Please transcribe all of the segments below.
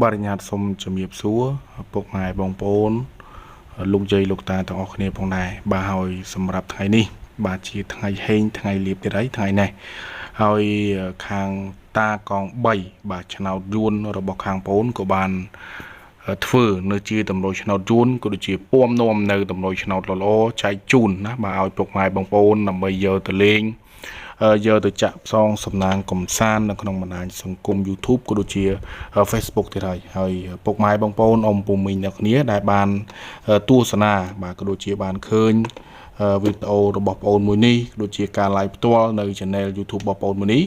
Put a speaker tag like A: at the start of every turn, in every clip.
A: បាទញ្ញាតសូមជំរាបសួរពុកម៉ែបងប្អូនលោកយាយលោកតាទាំងអស់គ្នាផងដែរបាទហើយសម្រាប់ថ្ងៃនេះបាទជាថ្ងៃហេងថ្ងៃលៀបទៀតហើយថ្ងៃនេះហើយខាងតាកង3បាទឆ្នោតយួនរបស់ខាងប្អូនក៏បានធ្វើនៅជាតម្រុយឆ្នោតយួនក៏ដូចជាពំនាំនៅតម្រុយឆ្នោតល្អៗចែកជូនណាបាទឲ្យពុកម៉ែបងប្អូនដើម្បីយកទៅលេងយកទៅចាក់ផ្សងសំណាងកំសាន្តនៅក្នុងបណ្ដាញសង្គម YouTube ក៏ដូចជា Facebook ទៀតហើយហើយពុកម៉ែបងប្អូនអ៊ំពូមីងអ្នកគ្នាដែលបានទស្សនាបាទក៏ដូចជាបានឃើញវីដេអូរបស់បងប្អូនមួយនេះក៏ដូចជាការ live ផ្ទាល់នៅ Channel YouTube របស់បងប្អូនមួយនេះ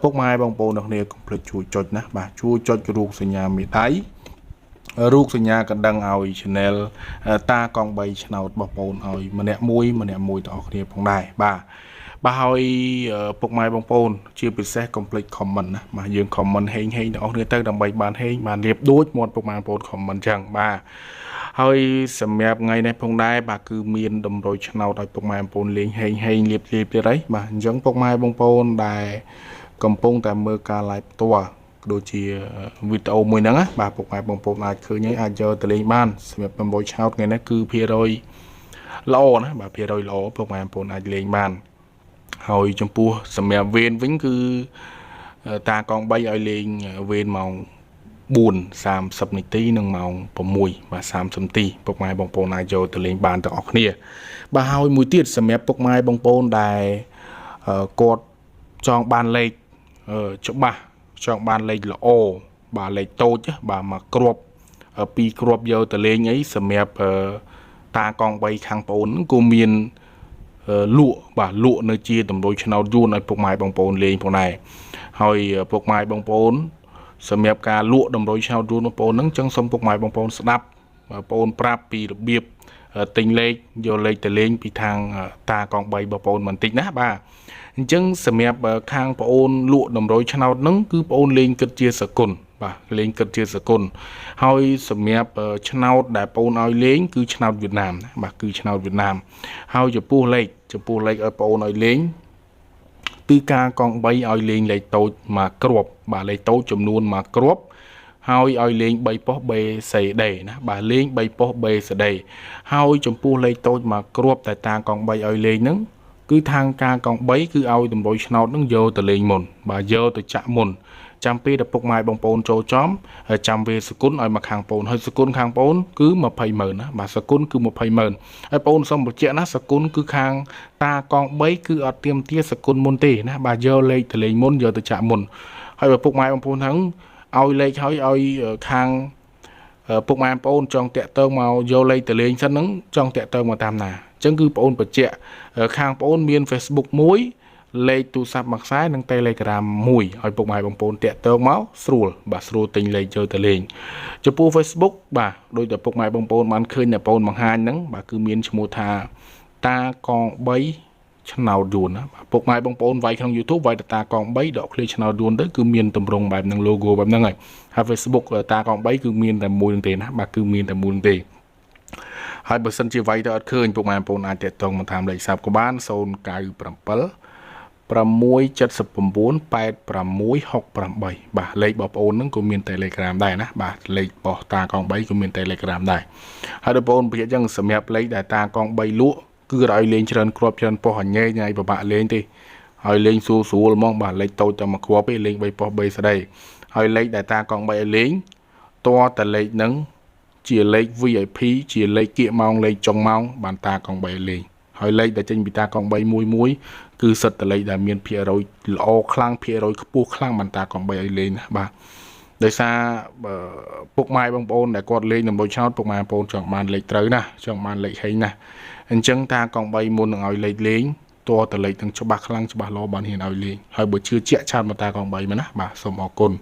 A: ពុកម៉ែបងប្អូនអ្នកគ្នាកុំភ្លេចជួយចុចណាបាទជួយចុចរូបសញ្ញាមេដៃរូបសញ្ញាកណ្ដឹងឲ្យ Channel តាកង់3ឆ្នោតរបស់បងប្អូនឲ្យម្នាក់មួយម្នាក់មួយទាំងអស់គ្នាផងដែរបាទបាទហើយពុកម៉ែបងប្អូនជាពិសេសកុំភ្លេច comment ណាបាទយើង comment ហេងហេងទាំងអស់គ្នាទៅដើម្បីបានហេងបានរៀបដូចមាត់ពុកម៉ែបងប្អូន comment ចឹងបាទហើយសម្រាប់ថ្ងៃនេះផងដែរបាទគឺមានតម្រុយឆ្នោតឲ្យពុកម៉ែបងប្អូនលេងហេងហេងលៀបលៀបទៀតហើយបាទអញ្ចឹងពុកម៉ែបងប្អូនដែលកំពុងតែមើលការ live ផ្ទាល់ដូចជាវីដេអូមួយហ្នឹងណាបាទពុកម៉ែបងប្អូនអាចឃើញហើយអាចយកទៅលេងបានសម្រាប់តម្រុយឆ្នោតថ្ងៃនេះគឺភាគរយល្អណាបាទភាគរយល្អពុកម៉ែបងប្អូនអាចលេងបានហើយចំពោះសម្រាប់វេនវិញគឺតាកង3ឲ្យលេងវេនម៉ោង4:30នាទីនិងម៉ោង6បាទ30នាទីពុកម៉ែបងប្អូនអាចយកទៅលេងបានទាំងអស់គ្នាបាទហើយមួយទៀតសម្រាប់ពុកម៉ែបងប្អូនដែលគាត់ចង់បានលេខច្បាស់ចង់បានលេខល្អបាទលេខតូចបាទមកគ្រាប់ពីរគ្រាប់យកទៅលេងអីសម្រាប់តាកង3ខាងប្អូនក៏មានលក់បាទលក់នៅជាតម្រុយឆ្នោតយួនឲ្យពុកម៉ែបងប្អូនលេងផងដែរហើយពុកម៉ែបងប្អូនសម្រាប់ការលក់តម្រុយឆ្នោតយួនបងប្អូនហ្នឹងចឹងសូមពុកម៉ែបងប្អូនស្ដាប់បងប្អូនប្រាប់ពីរបៀបទិញលេខយកលេខទៅលេងពីខាងតាកង3បងប្អូនបន្តិចណាបាទអញ្ចឹងសម្រាប់ខាងប្អូនលក់តម្រុយឆ្នោតហ្នឹងគឺប្អូនលេងគិតជាសកុនបាទលេងគិតជាសកុនហើយសម្រាប់ឆ្នោតដែលប្អូនឲ្យលេងគឺឆ្នោតវៀតណាមបាទគឺឆ្នោតវៀតណាមហើយចំពោះលេខឲ្យប្អូនឲ្យលេងគឺការកង់3ឲ្យលេងលេខតូចមួយគ្រាប់បាទលេខតូចចំនួនមួយគ្រាប់ហើយឲ្យលេង3ប៉ុស្តិ៍ B C D ណាបាទលេង3ប៉ុស្តិ៍ B C D ហើយចំពោះលេខតូចមួយគ្រាប់តែតាកង់3ឲ្យលេងហ្នឹងគឺខាងការកង់3គឺឲ្យតម្រុយឆ្នោតនឹងយកទៅលេងមុនបាទយកទៅចាក់មុនចាំពេលដល់ពុកម៉ែបងប្អូនចូលចំចាំវេសគុណឲ្យមកខាងបងហើយសគុណខាងបងគឺ20ម៉ឺនណាបាទសគុណគឺ20ម៉ឺនហើយបងសូមបញ្ជាក់ណាសគុណគឺខាងតាកង3គឺអត់ទៀមទាសគុណមុនទេណាបាទយកលេខទៅលេងមុនយកទៅចាក់មុនហើយបើពុកម៉ែបងប្អូនហ្នឹងឲ្យលេខហើយឲ្យខាងពុកម៉ែបងប្អូនចង់តាក់ទងមកយកលេខទៅលេងសិនហ្នឹងចង់តាក់ទងមកតាមណាអញ្ចឹងគឺបងប្អូនបញ្ជាក់ខាងបងប្អូនមាន Facebook មួយលេខទូរស័ព្ទមួយខ្សែនិង Telegram មួយឲ្យពុកម៉ែបងប្អូនតាក់ទងមកស្រួលបាទស្រួលទិញលេខយកទៅលេងចំពោះ Facebook បាទដោយតែពុកម៉ែបងប្អូនបានឃើញតែបងប្អូនបង្ហាញហ្នឹងបាទគឺមានឈ្មោះថាតាកង3ឆ្នោតយួនណាបាទពុកម៉ែបងប្អូនវាយក្នុង YouTube វាយតាកង3ដកឃ្លាឆ្នោតយួនទៅគឺមានតម្រងបែបហ្នឹង logo បែបហ្នឹងហើយហើយ Facebook តាកង3គឺមានតែមួយនឹងទេណាបាទគឺមានតែមួយនឹងទេហើយបើសិនជាវាយទៅអត់ឃើញពុកម៉ែបងប្អូនអាចតាក់ទងមកតាមលេខសាប់ក៏បាន097 679 8668បាទលេខបងប្អូនហ្នឹងក៏មាន Telegram ដែរណាបាទលេខរបស់តាកង3ក៏មាន Telegram ដែរហើយបងប្អូននិយាយចឹងសម្រាប់លេខដែលតាកង3លក់គឺឲ្យលេងច្រើនគ្រាប់ច្រើនប៉ុស្អញែញ៉ៃពិបាកលេងទេហើយលេងស្រួលស្រួលហ្មងបាទលេខតូចតែមួយគ្រាប់ទេលេង3ប៉ុស្3ស្ដីហើយលេខដែលតាកង3ឲ្យលេងតើតែលេខហ្នឹងជាលេខ VIP ជាលេខគៀកម៉ោងលេខចុងម៉ោងបានតាកង3ឲ្យលេងហើយលេខដែលចេញពីតាកង3មួយមួយគឺសិតតលេខដែលមានភាគរយល្អខ្លាំងភាគរយខ្ពស់ខ្លាំងបានតាកង3ឲ្យលេងណាបាទដោយសារពុកម៉ែបងប្អូនដែលគាត់លេងដើម្បីឆ្នោតពុកម៉ែបងប្អូនចង់បានលេខត្រូវណាចង់បានលេខហេងណាអញ្ចឹងតាកង3មុននឹងឲ្យលេខលេងតើតលេខទាំងច្បាស់ខ្លាំងច្បាស់ល្អបានហ៊ានឲ្យលេងហើយបើជឿជាក់ឆាតមកតាកង3មកណាបាទសូមអរគុណ។